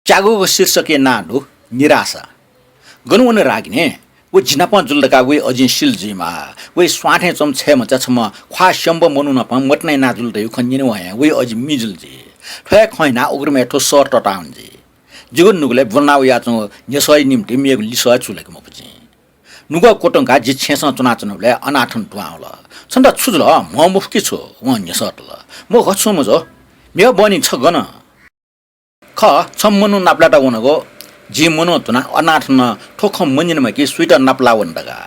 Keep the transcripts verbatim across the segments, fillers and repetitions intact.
च्यागूगु शीर्षकया नां दु निराशा। Gun one Ragini? व जि नाप जुल धकाः वइ अजिं सिल जुइमाः। वइ स्वां थें च्वंम्ह छय्‌मचा छम्ह ख्वाः स्यंम्ह मनू नाप मतिना याना जुल धइगु खँ न्यनेवं हे वइ अजि मि जुल जुइ। थ्व हे खँ न्यनाः उघ्रिमय् थ्व सः ततावन जुइ। जिगु नुगलय् ब्वना वयाच्वंगु न्ह्यसःया निंतिं मेगु लिसः हे चूलाके मफु जिं। नुगः क्वतुंकाः जि छेँसं च्वनाच्वनाबलय् अनाथन दुहां वल। छन्त छु जुल? म्ह मफु कि छु? वं न्ह्यसः तल। मखु, छुं मजू। म्हिगः बहनी, छ गन? खः, छ मनू नापलात वनागु। जिं मनू धुनाः अनाथनं थ्व खँ मन्यनाम्ह कि सुइत नापलाः वन धकाः।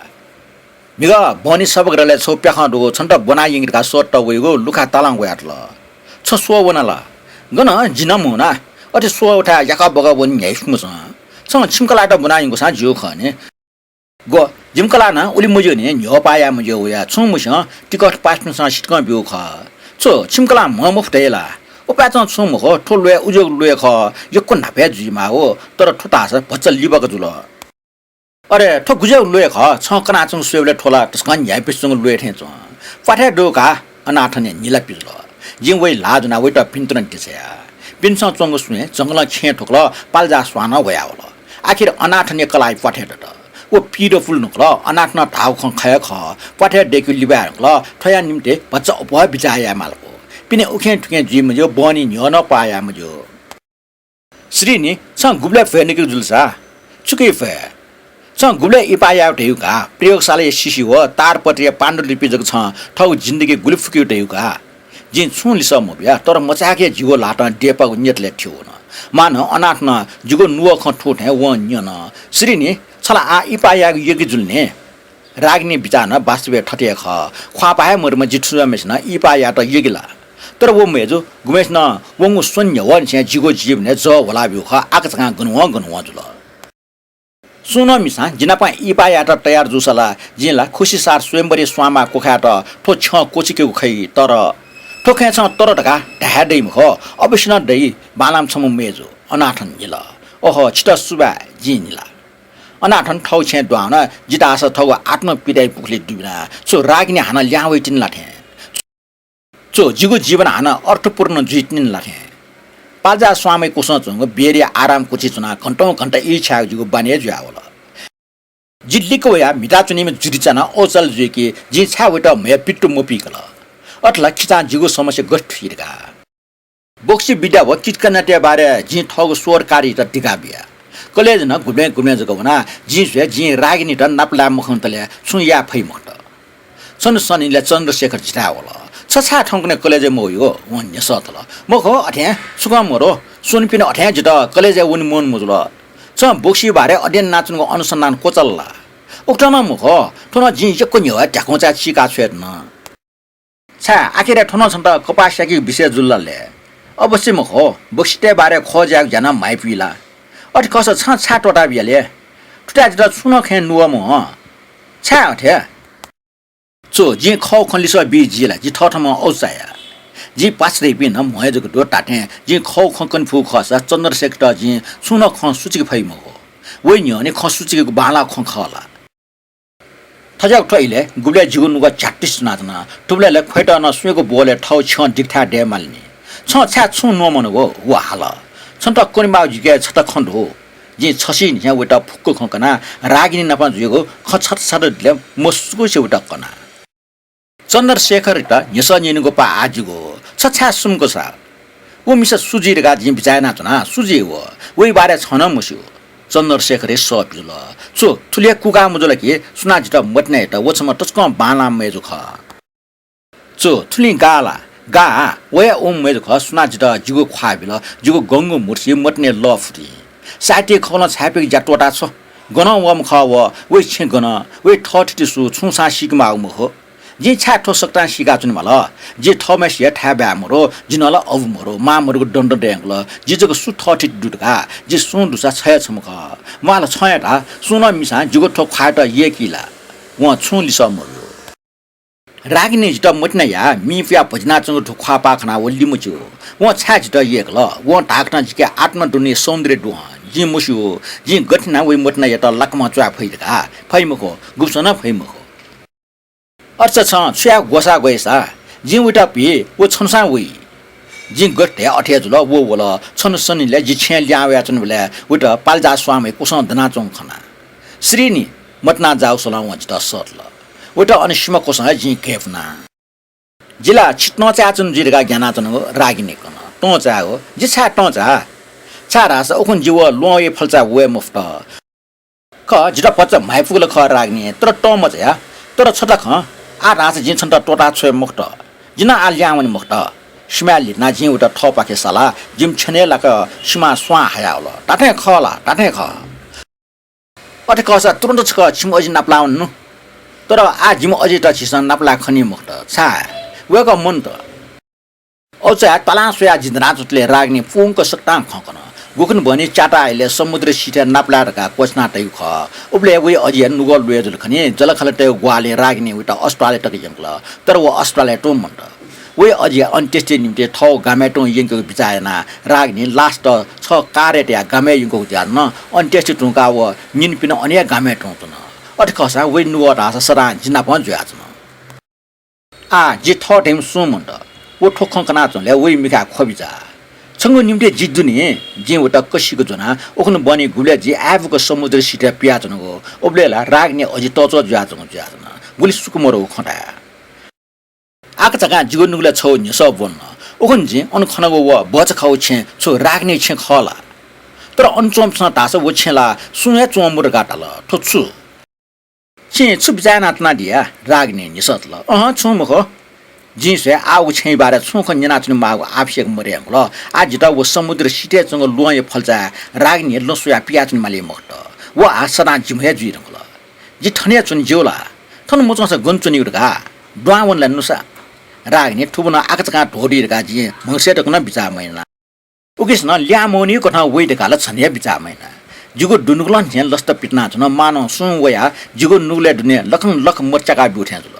म्हिगः बहनी सभागारय् छगू प्याखं दुगु, छन्त ब्वना यंके धकाः सः तः वइगु लुखा तालं वयातल। छ स्वः वना ला? गन, जि नं मवना। अथे स्वः वथाय् याकः बकः वने न्ह्याइपुम्ह च्वं। छं छिमि कलाःयात ब्वना यंकूसां ज्यू खः नि। ग्व, जिमि कलाः नं उलि मज्यू नि, न्ह्यःपाः याये मज्यू वया। छुं मस्यं टिकट पासापिन्सं सितिकं ब्यूगु खः। छु, छिमि कलाः म्ह मफु धया ला? उपाय्‌चं छुं मखु, थ्व ल्वय् उज्याःगु ल्वय् खः, यक्व न्हापा हे जुइमाः हो, तर थ्व धाःसा भचा लिबाक जुल। अरे, थ्व गुज्याःगु ल्वय् खः, छं कनाच्वंगु स्वयेबलय् थ्व ला तसकं न्ह्याइपुसे च्वंगु ल्वय् थें च्वं। प्वाथय् दु का, अनाथनया न्हिला पिजुल। जिं वइ ल्हाः ज्वनाः वइत भिंतुना देछाया। पिन्सं च्वंगु स्वयां जंगलं खेँ थ्वकल, पाल्जा स्वां नं वयावल। आखिर अनाथनया कलाःया प्वाथय् दत। व पिदँ पुले धुंकल, अनाथनं धाःगु खँ खः हे खः। प्वाथय् दय्‌केगु लिबाय् धुंकल, थ्वया निंतिं भचा अप्वः बिचाः याये मालगु। पिने उखें थुखें जुइ मज्यू, बहनी न्ह्यः नं पाः याये मज्यू। श्रीनी, छं गुबलय् भ्वय् नकेगु जुल सा? छुकिइ भ्वय्? छं गुबलय् इहिपाः यायेगु धयागु का? प्रयोगशालाया सिसि व तारपत्रया पाण्डुलिपि जक छं थःगु जिन्दगी गुलि फुकेगु धयागु का? जिं छुं लिसः मबिया, तर मचाय्‌क हे जिगु ल्हातं देय्‌पाःगु न्यतलय् थ्यू वन। मानं अनाथनं जिगु नुगः खँ थू थें वं न्यन। श्रीनी, छ ला आः इहिपाः यायेगु यःगि जुल नि। रागिनी बिचाः नं वास्तवय् थथे हे खः। ख्वाःपाः हे मदुम्ह जि थुज्वाःम्हय्‌सिनं इहिपाः यायेत यःगि ला? तर व मय्‌जु, गुम्हय्‌सिनं वंगु स्वन्हु न्ह्यवंनिसें जिगु जीवनय् जः ह्वलाब्यूगु खः, आकाझाकां गन वं गन वं जुल। सुं नं मिसां जि नाप इहिपाः यायेत तयार जूसा ला जिं ला खुसीसार स्वयम्वरे स्वांमाः क्वखायेत थ्व छ्यं क्वचिकेगु खइ, तर थ्व खँय् छं तर धकाः धाये दइ मखु, अवश्य नं दइ, बांलाःम्ह छम्ह मय्‌जु, अनाथन न्हिल। ओहो, छितः सुभाय्, जिं न्हिला। अनाथन थःगु छेँय् दुहां वन, जि धाःसा थःगु आत्मपीडाया पुखुलिइ दुबिना। छु रागिनी हानं लिहां वइतिनि ला थें? छु जिगु जीवन हानं अर्थपूर्ण जुइतिनि ला थें? पाल्जा स्वांमय् क्वसं च्वंगु बेरया आराम कक्षय् च्वनाः घन्टौं घन्टा ई छ्यायेगु जिगु बानी हे जुयावल। जि लिक्क वयाः म्हिताच्वनीम्ह जुदिचा नं अःचाल जुइकी, जिं छाय् वइत म्हया पित्तु मपिकल? अथे ला खिचां जिगु समस्या गथे थुइ धकाः। बोक्सी विद्या व किचकन्यातय् बारे जिं थःगु शोधकार्ययात दिका बिया। कलेजय् नं गुबलें गुबलें जक वनाः जिं स्वये, जिं रागिनीत नाप लाये मखंतले छुं याये फइ मखुत। छन्हु सनिलय् चन्द्रशेखर जिथाय् वल। छ छाय् थौंकन्हय् कलेजय् मवइगु? वं न्ह्यसः तल। मखु, अथें छुकं मदु, स्वन्हुपिं अथें जितः कलेजय् वने मन मजुल। छं बोक्सी बारे अध्ययन यानाच्वनागु अनुसन्धान क्वचाल ला? उकथं नं मखु, थ्व नं जिं यक्व न्ह्यः हे ध्याखुंचाय् चीका छ्वये धुन। छाय्, आखिरय् थ्व नं छन्त कपाः स्याकेगु विषय जुल ला ले? अवश्य मखु, बोक्सीतय् बारे खोज यायेगु ज्या नं म्हाइपुइ ला? अथे खःसा छं छाय् त्वःता बिया ले? थुथाय् जितः छुं नं खँय् नुगः मवं। छाय् अथे? छु, जिं खःगु खँ लिसः बी ज्यू ला? जि थःथम्हं अजू चाया। जिं पासा धइपिं नं म्ह हे जक दु, धात्थें जिं खःगु खँ कने फुगु खःसा चन्द्रशेखरयात जिं छुं नं खँ सुचुके फइ मखु। वइ न्ह्यःने खँ सुचुकेगु बांलाःगु खँ खः ला? थज्याःगु थ्व इलय् गुबलय् जिगु नुगः झ्याट्टिस च्वनाच्वन, थुबलय् ला ख्वय्‌त नं स्वयेगु ब्वहलय् थःगु छ्यं दिकथाय् दयेमाल नि। छं छाय् छुं न्वःमन व, व हाल। छन्त कनेमाःगु जिके छता खँ दु। जिं छसिनिसें वइत फुक्क खँ कनाः रागिनी नाप जुइगु खँ छता छता दिले मसुकुसे वइत कना। चन्द्रशेखरयात न्ह्यसः न्यनेगु पाः आः जिगु। छ छाय् सुम्क सा? व मिसा सु जुइ धकाः जिं बिचाः यानाच्वना, सु जुइ व? वइ बारे छं नं मस्यू। चन्द्रशेखरया सः पिजुल। छु, थुलि हे कुगाः मजू ला कि सुनां जितः मतिना यात? व छम्ह तसकं बांलाःम्ह मय्‌जु खः। छु, थुलिं गाः ला? गाः, व हे उम्ह मय्‌जु खः, सुनां जितः जिगु ख्वाः बिल, जिगु गंगु म्हुतुसि मतिनाया लः फुति। साहित्यया खबलं छाय्‌पिं ज्या त्वःता छ्व। गनं वःम्ह खः व, वइ छेँ गन, वइ थःथिति सु, छुं छां सीके माःगु मखु। जिं छाय् थ्व सकतां सीकाच्वने माल? जि थःम्हय्‌सिया थाय् बाय् मदु, जि नं ला अबु मदु, मां मदुगु दँ दँ दयेकल। जि जक सु थःथिति दु धकाः, जि सुं दुसा छ हे छम्ह खः। म्वाः ला छं हे धा, सुं नं मिसां जिगु थ्व ख्वाःयात यय्‌की ला? वं छुं लिसः मबिल। रागिनी जितः मतिना याः, मिं पुयाः भजिनाच्वंगु थ्व ख्वाःपाः खनाः व लिमच्यू। वं छाय् जितः यय्‌कल? वं धाःकथं जिके आत्मध्वनिया सौन्दर्य दु हं। जिं मस्यू, जिं गथे यानाः वइ मतिनायात लाकामं च्वये फइ धकाः। फइ मखु, गुब्सं नं फइ मखु। अथे चा छं छु यायेगु ग्वसाः ग्वइ सा? जिं वइत भी, व छन्हुसां वइ। जिं गथे धया अथे हे जुल, व वल। छन्हु सनिलय् जि छेँय् लिहां वयाच्वनाबलय् वइत पालिजा स्वांम्हय् कुसं दनाच्वंगु खना। श्रीनि मतिना जाःगु स्वलं वं जितः सःतल। वइत अन सिमा कुसं हे जिं घय्पुना। जि ला छि तं चायाच्वनागु जुइ धकाः ग्यानाच्वनागु रागिनी कन। तं चायागु? जि छाय् तं चाये? छाय्धाःसा उखुन्हु जि व ल्वहंया फल्चाय् वये मफुत। खः, जितः भचा म्हाइपुगु ला खः रागिनी, तर तं मचाया। तर छता खँ, आः धाःसा जिं छन्त त्वःता छ्वये मखुत। जि नं आः लिहां वने मखुत। सिमाय् लिधनाः जिं वइत थःपाखे सालाः जिमि छेनय् लाक सिमां स्वां हायावल। धात्थें खः ला? धात्थें खः। अथे खःसा तुरुन्त छकः छिमि अजि नापलाः वने नु। तर आः जिमि अजियात झीसं नापलाये खनी मखुत। छाय्? वय्कः मन्त। अझ हे तलां स्वयाः जि दनाच्वंतले रागिनी पूवंक सकतां खँ कन। गुखुन्हु बहनी च्याताः इलय् समुद्र सिथय् नापलाये धकाः क्वछिना तयागु खः। उबलय् वया अजिया नुगः ल्वय् जुल खनी। जःलाखःलातय्गु ग्वाहालिं रागिनी वइत अस्पतालय् तक यंकल। तर व अस्पतालय् तुं मन्त। वया अजिया अन्त्येष्टिया निंतिं थःगु गामय् तुं यंकेगु बिचाः यानाः रागिनी last छगू कारय् तयाः गामय् यंकूगु जुयाच्वन। अन्त्येष्टि धुंकाः व निन्हु पिन्हु अन हे गामय् तुं च्वन। अथे खःसां वया नुगः धाःसा सदां जि नाप जुयाच्वन। आः जि थः धइम्ह सुं मन्त। व थ्व खँ कनाच्वंबलय् वया मिखाय् ख्वबि जाः। छंगु निंतिं जि दु नि। जिं वइत कसिक ज्वनाः उखुन्हु बहनी गुबलय् जि आय्‌बुक समुद्र सिथय् पियाच्वनागु, उबलय् ला रागिनी अजि तःच्वः जुयाच्वंगु जुयाच्वन। गुलि सुकु मदुगु खँ धाये। आकाझाकां जिगु नुगलय् छगू न्ह्यसः ब्वन। उखुन्हु जिं अन खनागु व भचा खाःगु छेँ छु रागिनीया छेँ खः ला? तर अन च्वंपिन्सं धाःसा व छेँय् ला सुं हे च्वंमदु धकाः धाल। थ्व छु? छिं छु बिचाः यानाः च्वनादी या? रागिनीं न्ह्यसः तल। अहं, छुं मखु। जिं स्वये आः व छेँया बारे छुं खँ न्यनाच्वनेमाःगु आवश्यक मदयेधुंकल। आः जितः व समुद्र सिथय् च्वंगु ल्वहंया फल्चाय् रागिनीं लँ स्वयाः पियाच्वनेमाली मखुत। व आः सदां जिम्ह हे जुइधुंकल। जि थन हे च्वने ज्यू ला? थन मच्वंसा गन च्वनेगु धकाः? दुहां वन ला नुसा? रागिनी थुबलय् आकाझाकां ध्वदुइ धकाः जिं म्हगसय् तक नं बिचाः मयाना। उकिसं नं लिहां मवनीगु कथं वइ धकाः ला छन्हु हे बिचाः मयाना। जिगु दुनुगलं थें लसता पितिनाच्वन, मानं सुं वयाः जिगु नुगलय् दुने लखं लख मत च्याका ब्यू थें जुल।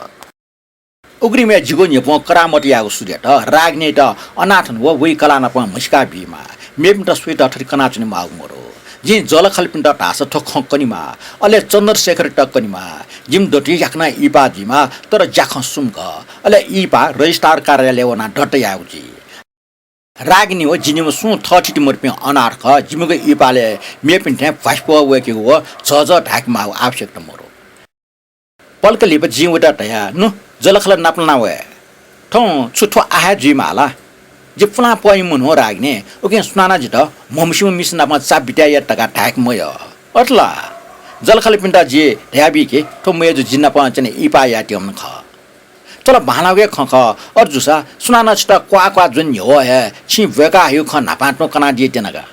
उघ्रिमय् जिगु न्ह्यब्वं करामत यायेगु सुरय् त रागिनीत अनाथन व वइ कलाः नाप म्हसीका बीमाः। मेपिन्त स्वइत थथे कनाच्वनेमाःगु मदु। जिं जःलाखःलापिन्त धाःसा थ्व खँ कनेमाः। अले चन्द्रशेखरयात कनेमाः। जिमि दथुइ याकनं इहिपाः जुइमाः, तर ज्याखँ सुम्क। अले इहिपाः रजिस्ट्रार कार्यालयय् वनाः दर्ता यायेगु जुइ। रागिनी व जि निम्ह सुं थःथिति मदुपिं अनाथ खः। जिमिगु इहिपालय् मेपिं थें भ्वासिपः वय्केगु व झःझः धाय्केमाःगु आवश्यकता मदु। पलख लिपा जिं वइत धया, नु, जःलाखःला नापलाना वये। थौं छु थ्व आः हे जुइमाः ला? जि पुलांपःया मनू हँ रागिनी, उकिं सुनानं जितः म्हमस्यूम्ह मिसा नाप चाप बिते यात धकाः धाय्के मयः। अथे ला? जःलाखःलापिन्त जिं धयाबी कि थ्व मय्जु जि नाप च्वने इहिपाः यायेत्यंम्ह खः। थ्व ला बांलाःगु हे खँ खः। अथे जूसा सुनानं छितः क्वाः क्वाः ज्वने न्ह्यवः हे छिं ब्वय्का हइगु खँ न्हापां तुं कनादी त्यना का।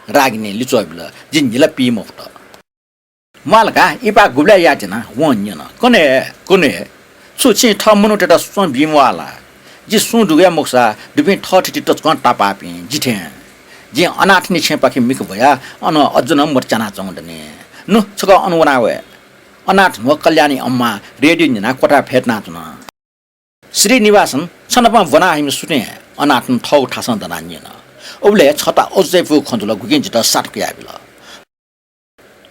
रागिनीं लिच्वः बिल। जिं न्हिला पी मफुत। म्वाः ला का, इहिपाः गुबलय् यायेत्यना? वं न्यन। कन्हय्, कन्हय्। छु छिं थः मनूतय्त स्वँ बीम्वाः ला? जि सुं दुगु हे मखुसा दुपिं थःथिति तसकं तापाःपिं, जि थें। जिं अनाथनी छेँपाखे मिखा ब्वयाः अन अज्ज नं मत च्यानाच्वंगु दनि। नु, छकः अन वना वये। अनाथन व कल्याणी अम्मां रेडियो न्यनाः क्वथाय् फ्यतुनाच्वन। श्रीनिवासन, छ नाप ब्वना हइम्ह सुथें अनाथन थःगु थासं दनाः न्यन। उबलय् छता अजू चायापुगु खँ जुल, गुकिं जितः सात कयाबिल।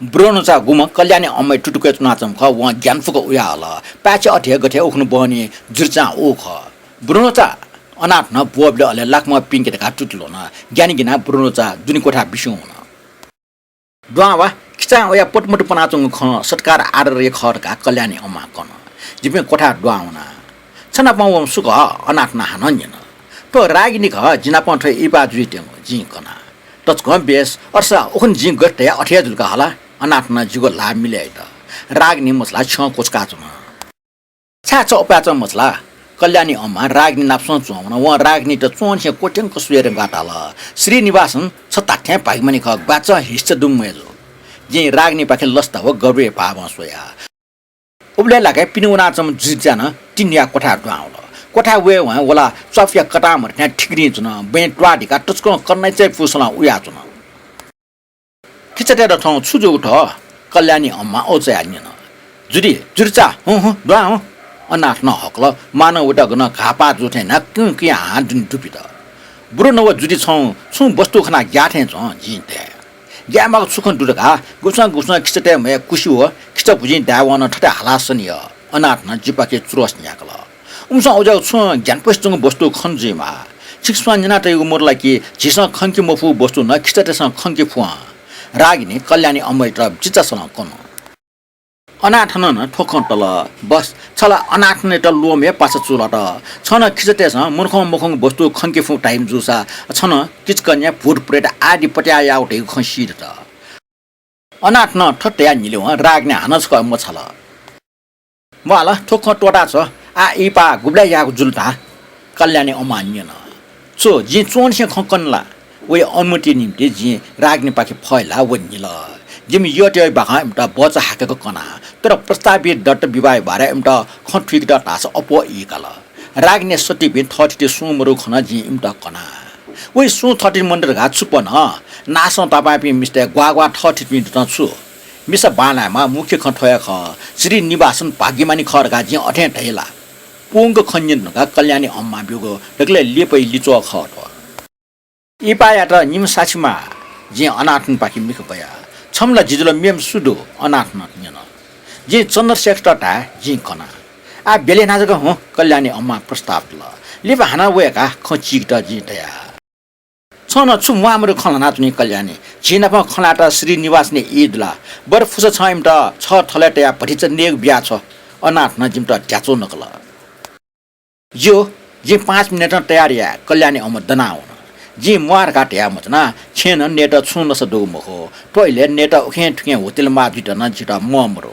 ब्रुनोचा गुम्ह कल्याणी अम्माया तुतुकय् च्वनाच्वंम्ह खः, वं ग्यानापुक उयाहल। पाय्छि अथे हे गथे उखुन्हु बहनी जुरिचां उ खः। ब्रुनोचा, अनाथनं ब्वःबिल, अले लाकम्ह पिंके धकाः तुति ल्ह्वन। ग्यानागिनाः ब्रुनोचा दुने क्वथाय् बिस्युं वन। दुहां वा, खिचां वयाः पटुमटु पनाच्वंगु खँ सत्कार आदरया खः धकाः कल्याणी अम्मां कन। जिपिं क्वथाय् दुहां वना। छ नाप वःम्ह सु खः? अनाथनं हानं न्यन। थ्व रागिनी खः, जि नाप थ्व इहिपाः जुइत्यंगु जिं कना। तसकं बेस, अथेसा उखुन्हु जिं गथे धया अथे हे जुल का हला। अनाथनं जिगु ल्हाः मिले यात। रागिनी मछालाः छ्यं क्वछुकाच्वन। छाय् छ उपाय्चं मछाला? कल्याणी अम्मां रागिनी नापसं च्वं वन। वं रागिनीत च्वंनिसें क्वथ्यंक स्वये धुंकाः धाल, श्रीनिवासन, छ धात्थें भाग्यमानी खः, ग्वाच्चं हिस्सा दुम्ह मय्जु। जिं रागिनीपाखें लसता व गौरवया भावं स्वया। उबलय् लाकाय् पिने वनाच्वंम्ह जुरिचा नं तिनि न्हुयाः क्वथाय् दुहां वल। क्वथाय् वये वं व ला च्वापुया कतां मत थें ठिकरिं च्वन। बँय् त्वाःधिकाः तसकं कन्हय् चायापुगु स्वलं उयाच्वन। खिचातय्त थौं छु जूगु थः? कल्याणी अम्मां अजू चायाः न्यन। जुरि, जुरिचा, हुँ हुँ, दुहां हुँ। अनाथनं हकल, मानं वइत गनं घाःपाः जू थें न्हाय् किं किं हाहां दुने दुबित। ब्रुनो व जुरि छौं छुं वस्तु खनाः ग्याः थें च्वं, जिं धाये। ग्यायेमाःगु छु खँ दु धकाः गुब्सं गुब्सं खिचातय् म्हय् कुसि व खिचा भुजिं दायेवं नं थथे हालाः सने यः। अनाथनं जिपाखे चुरोस न्ह्याकल। उमिसं अज्याःगु छुं ग्यानापुसे च्वंगु वस्तु खने जुइमाः। छिकपिन्सं न्यना तयागु मदु ला कि झीसं खंके मफुगु वस्तु नं खिचातय्सं खंके फु हं। रागिनी कल्याणी अम्मायात बिचासलं कन। अनाथनं नं थ्व खँ तल। बस, छ ला अनाथनयात ल्वःमय् पासा चूलात। छं नं खिचातय्सं मनखं मखंगु वस्तु खंके फुगु धाइम्ह जूसा छं नं किचकन्या, भूत प्रेत आदि पत्याः याःगु धइगु खँ सी दत। अनाथनं थथे धयाः न्हिलेवं रागिनी हानं छकः मछाल। म्वाःल, थ्व खँ त्वःताछ्व, आः इहिपाः गुबलय् यायेगु जुल धाः? कल्याणी अम्मां न्यन। छु, जिं च्वंनिसें खँ कन ला? वया अनुमतिया निंतिं जिं रागिनीपाखे फय्लाः व न्हिल। जिमि यःतय् बाखं इमित बचा हाकेगु कना, तर प्रस्तावित दत्त विवाहया बारे इमित खँ थुइकेत धाःसा अप्वः ईकाल। रागिनीया सतिपिं थःथिति सुं मदुगु खनाः जिं इमित कना। वइ सुं थःथिति मन्त धकाः छु पन? नासं तापाःपिं मिस्तय् ग्वाः ग्वाः थःथितिपिं दुत छु? मिसा बांलायेमा मुख्य खँ थ्व हे खः, श्रीनिवासन भाग्यमानी खः धकाः जिं अथें धाइ ला? पूवंक खँ न्यने धुंकाः कल्याणी अम्मां ब्यूगु दकलय् लिपाया लिच्वः खः थ्व। इहिपाःयात निम्ह साक्षी माः। जिं अनाथनपाखे मिखा ब्वया। छम्ह ला जि जुल, मेम्ह सु दु? अनाथनं न्यन। जिं चन्द्रशेखरयात धाये, जिं कना। आः ब्यलय् न्हाय् जक हुँ, कल्याणी अम्मां प्रस्ताव तल। लिपा हानं वये का, खँ चीकेत जिं धया। छं नं छु म्वाःमदु खँ ल्हानाच्वनी कल्याणी। झी नाप खँ ल्हायेत श्रीनिवासनय् ई दु ला? बरु फुसा छं इमित छः थलय् तयाः भतिचा नयेगु बियाछ्व। अनाथनं जिमित ध्याच्वः नकल। ज्यू, जिं पाँच मिनेटं तयार याये, कल्याणी अम्मा दनाः वन। जिं म्वाः धकाः धया मच्वना, छेँनं नयेत छुं नसा दुगु मखु। थ्व इलय् नयेत उखें थुखें होतेलमाः जुइत नं झीत म्वाः मदु।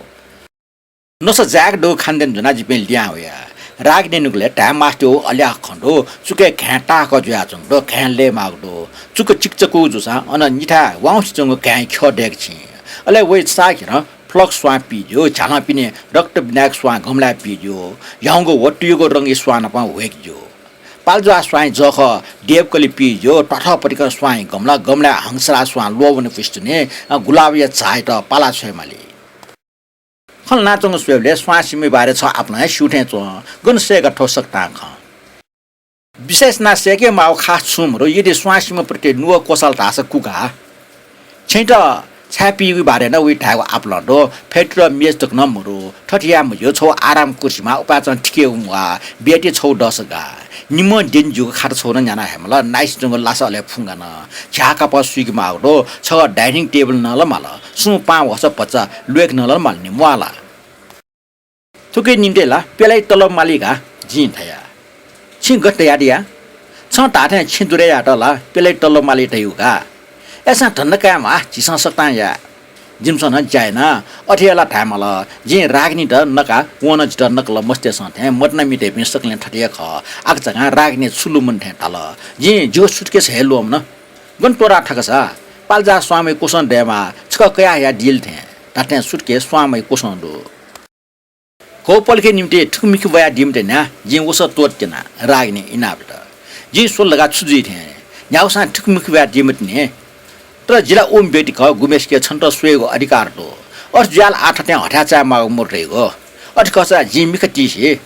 नसा जाय्क दुगु खनेदय् ज्वनाः जिपिं लिहां वया। रागिनी नुगलय् धाये मास्ति वःगु अल्याः खँ दु, चुकय् घाँय् ताःहाकः जुयाच्वंगु दु, घाँय् लय्माःगु दु। चुक चिकचकूगु जूसां अन निथाय् वाउँसे च्वंगु घाँय् ख्यः दय्के छिं। अले वइ साःखेरं फ्लक्स स्वां पी ज्यू, झ्यालं पिने रक्तविनायक स्वां गमलाय् पी ज्यू, ह्याउँगु व तुयुगु रंगी स्वां नाप ह्वय्के ज्यू। पालज्वाः स्वांया जःखः देवकली पी ज्यू, त्वाथः पतिकं स्वांया गमला, गमलाय् हंसराज स्वां ल्वःवने फुसिच्वने, अ, गुलाबया झायात पाला छ्वयेमाली। खँ ल्हानाच्वंगु स्वयेबलय् स्वां सिमिया बारे छ आपालं हे स्यू थें च्वं, गन सय्का थ्व सकतां खँ। विशेष यानाः सय्के माःगु खास छुं मदु, यदि स्वां सिमिया प्रति नुगः क्वसाल धाःसा कुका। छेँयात छाय् पीगु बारे नं वइ धायेगु आपालं दु, फ्यातुत मेज तक नं मदु। थथे याये मज्यू, छगू आराम कुर्सी माः, उपाय्चं थिके म्वाः, ब्याटरी छगू दःसा गाः। निम्हं द्यने ज्यूगु खाट छगू नं न्याना हयेमाल, नाइस च्वंगु लासा अले फुंगा नं। झ्याः कापः सुइके माःगु दु, छगः डाइनिङ टेबल नं ला माल, सुं पाहां वःसा भचा ल्वय्के नं ला माल नि, म्वाः ला? थुकिया निंतिं ला प्यलाया तलब माली का, जिं धया। छिं गथे धयादिया? छं धाःथें छिं दुरे यायेत ला प्यलाया तलब माली धइगु का। अय्सां धन्दा काये म्वाः, झीसं सकतां याये। जिमिसं नं ज्या याना। अथे हे ला धायेमाल, जिं रागिनीत नका, वं नं जितः नकल। मस्तय्सं थें मदनामि धइपिं सकलें थथे हे खः। आकाझाकां रागिनी छु लुमन थें धाल। जिं जिगु सुटकेस हये ल्वःमन। गन त्वःता थकसा? पालज्वाः स्वांमय् क्वसं दयेमाः, छकः कयाः हया deal थें। धात्थें सुटकेस स्वांमय् क्वसं दु। घौपलखे निंतिं थुकु मिखा ब्वयादीम्ह न्ह्याः जिं वसः त्वःते त्यना, रागिनी इनाप यात। जिं स्वल धकाः छु जुइ थें, न्ह्यागुसां थुकु मिखा ब्वयादीम्ह नि। तर जि ला उम्ह व्यक्ति खः, गुम्हेसिके छन्त स्वयेगु अधिकार दु। अथे जुयाः ला आः थथें हथाय् चाये माःगु मदु धइगु। अथे खःसा जिं मिखा तिसे।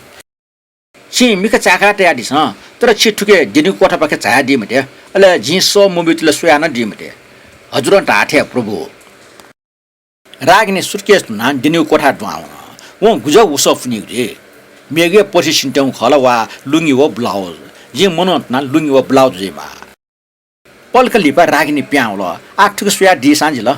छिं मिखा चाय्का तयादिसँ, तर छि थुके द्यनीगु क्वथापाखे झायादी मते, अले जिं सः मब्यूतिल स्वयाः नं दी मते। हजुरं धाःथें प्रभु। रागिनी सुटकेस धुनाः द्यनीगु क्वथाय् दुहां वन। वं गुजब वसः पुनीगु जुइ। मेगु हे पोथि सिन्त्यंगु खः ला वा लुंगी व ब्लाउज। जिं मनंतुना लुंगी व ब्लाउज जुइमाः। पलख लिपा रागिनी पिहां वल। आः थुके स्वयादीसां जिल।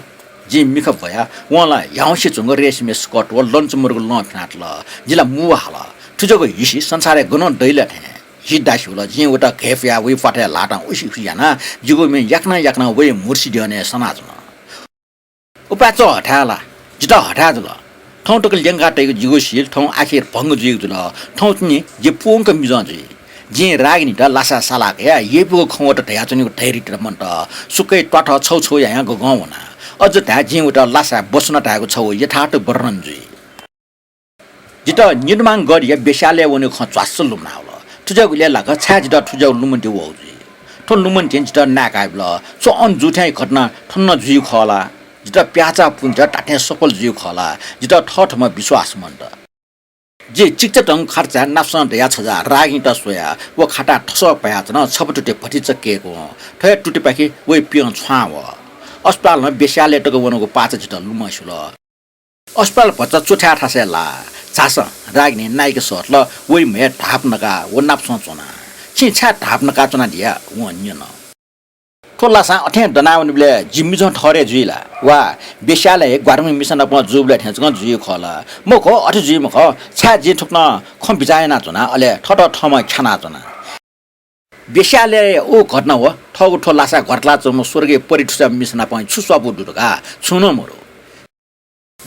जिं मिखा ब्वया। वं ला ह्याउँसे च्वंगु रेशमया स्कर्ट व लंचुमरुगु लं फिनातल। जि ला मू हाल। थुज्याःगु हिसि संसारय् गनं दइ ला थें। हि दास्युल। जिं वयात घय्पुया वइ प्वाथय् ल्हातं उसि उसि याना। जिगु म्ये याकनं याकनं वइ म्हुर्सि द्यःने सनाच्वन। उपाय्चं हथाय् ला? जितः हथाय् जुल। थौं तक ल्यंका तइगु जिगु सिल थौं आखिर भंग जुइगु जुल। थौं तिनि जि पूवंक मिजं जुइ। जिं रागिनीत लासाय् साला कयाः यइपुगु खँ वःत धयाच्वनीगु धैर्य तयामन्त। सुकय् त्वाथः छौ छौ यायां गगं वना। अझ धाये जिं वयात लासाय् बस्वना धायेगु छगू यथार्थ वर्णन जुइ। जितः निदुमां गढीया वेश्यालयय् वनेगु खँ च्वास्स लुमनावल। थुज्याःगु इलय् लाक छाय् जितः थुज्याःगु लुमन्ति वःगु जुइ। थ्व लुमन्तिं जितः नाय्काबिल। छु अन जूथें घटना थन नं जुइगु खः ला? जितः प्याःचाः पुन्ति धात्थें सफल जुइगु खः ला? जितः थःथम्हं विश्वास मन्त। जि चिकिचातंगु खर्चाय् नापसं दयाः छजाः रागिनीत स्वया व खाताय् थसः पायाच्वना। छपा तुति भतिचा कय्कूवं थ्व हे तुतिपाखे वइ पियं छ्वां वः। अस्पतालं वेश्यालय तक वनागु पाचा जितः लुमंस्युल। अस्पताल भचा च्वथाय् थासय् लाः। झासँ, रागिनी नाइके सःतल। वइ म्हय् धाप नकाः व नापसं च्वना। छिं छाय् धाप नकाच्वना धयाः वं न्यन। थ्व लासां अथें दनावनीबलय् जि मिजं थःरे जुइ ला? वा, वेश्यालय् हे ग्वारामि मिसा नाप जूबलय् थें जकं जुइगु खः ला? मखु, अथे जुइ मखु। छाय् जिं थुकथं खँ बिचाः यानाच्वना, अले थःत थःम्हं ख्यानाच्वना। वेश्यालय् व घटना व थःगु थ्व लासाय् घरलाच्वंम्ह स्वर्गीय परी थुस्याम्ह मिसा नाप छु स्वापू दु धकाः छुं नं मदु।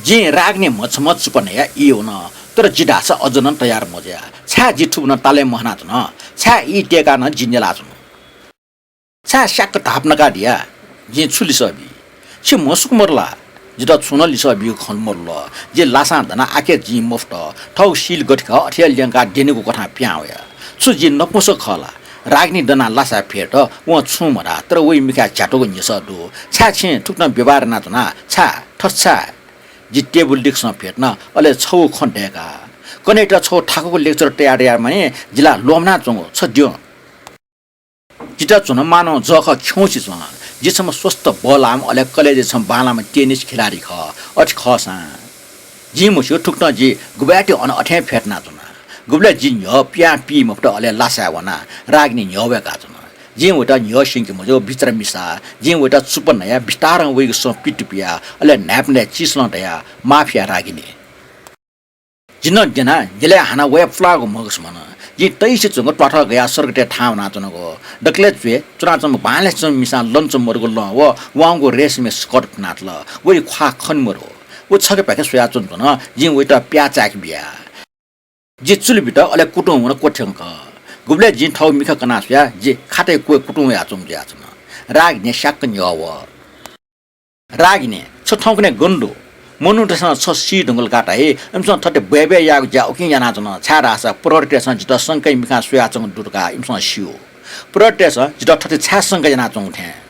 जिं रागिनी म्हछम्ह चुप्पा नयाः ई वन, तर जि धाःसा अझ नं तयार मजुया। छाय् जि थुपिं तालय् महनाच्वन? छाय् ई तय्काः नं जि न्यलाच्वन? छाय् स्याक्क धाप नकादिया? जिं छु लिसः बी? छि म्हसुक मदु ला? जितः छुं नं लिसः बीगु खँ मदु ला? जि लासां दनाः आखे जिं मफुत। थःगु सील गथे खः अथे हे ल्यंकाः द्यनेगु क्वथां पिहां वया। छु जि नपुंसक खः ला? रागिनी दनाः लासाय् फ्यत, वं छुं मधाः, तर वइ मिखाय् झ्यातुगु न्ह्यसः दु। छाय् छिं थुकथं व्यवहार यानाच्वना? छाय्, थथे छाय्? जि टेबुल लिक्सं फ्यतुना, अले छगू खँ दय्का। कन्हय्‌यात छगू थाकुगु lecture तयार यायेमानि, जि ला ल्वःमनाच्वंगु, छ द्यँ। जितः च्वन्हु मानं जःखः खिउँसे च्वं। जि छम्ह स्वस्थ बल्लाःम्ह, अले कलेजय् छम्ह बांलाःम्ह tennis खेलाडी खः। अथे खःसां जिं मस्यू, थुकथं जि गुबलय् ति अन अथें फ्यतुनाच्वना। गुबलय् जि न्ह्यः पिहां पी मफुत, अले लासाय् वनाः रागिनी न्ह्यः वय्काच्वन। जिं वइत न्ह्यः स्यंके मज्यू, बिचारा मिसा। जिं वइत चुप्पा नयाः बिस्तारं वइगु सँ पितुपियाः, अले न्हाय्पनय् चिसलं धयाः, माफ या रागिनी। जि नं द्यना, द्यलय् हानं वये पुलाःगु म्हगस मन। जिं तइसे च्वंगु त्वाथः गयाः स्वर्गतय् थाहां वनाच्वनागु। दकलय् च्वय् च्वनाच्वंम्ह बांलासे च्वंम्ह मिसां लन च्वं मदुगु लं व वाउँगु रेशमया स्कर्ट फिनातल। वइ ख्वाः खने मरु। व छखे प्याखे स्वयाच्वंच्वन, जिं वइत प्याः चाय्के बिया। जि चुलि बित, अले कुतुं वन क्वथ्यंक। गुबलय् जिं थःगु मिखा कना स्वया, जि खातय् क्वय् कुतुं वयाच्वंगु जुयाच्वन। रागिनी स्याक्क न्ह्यः वः। रागिनी, छ थौंकन्हय् गन दु? मनूतय्सं छ सी धुंकल का धाइ, इमिसं थथे ब्वय् ब्वय् याःगु ज्या उकिं यानाच्वन, छाय्धाःसा प्रहरीतय्सं जितः शंकया मिखां स्वयाच्वंगु दु धकाः इमिसं स्यू। प्रहरीतय्सं जितः थथे छाय् शंका यानाच्वंगु थें?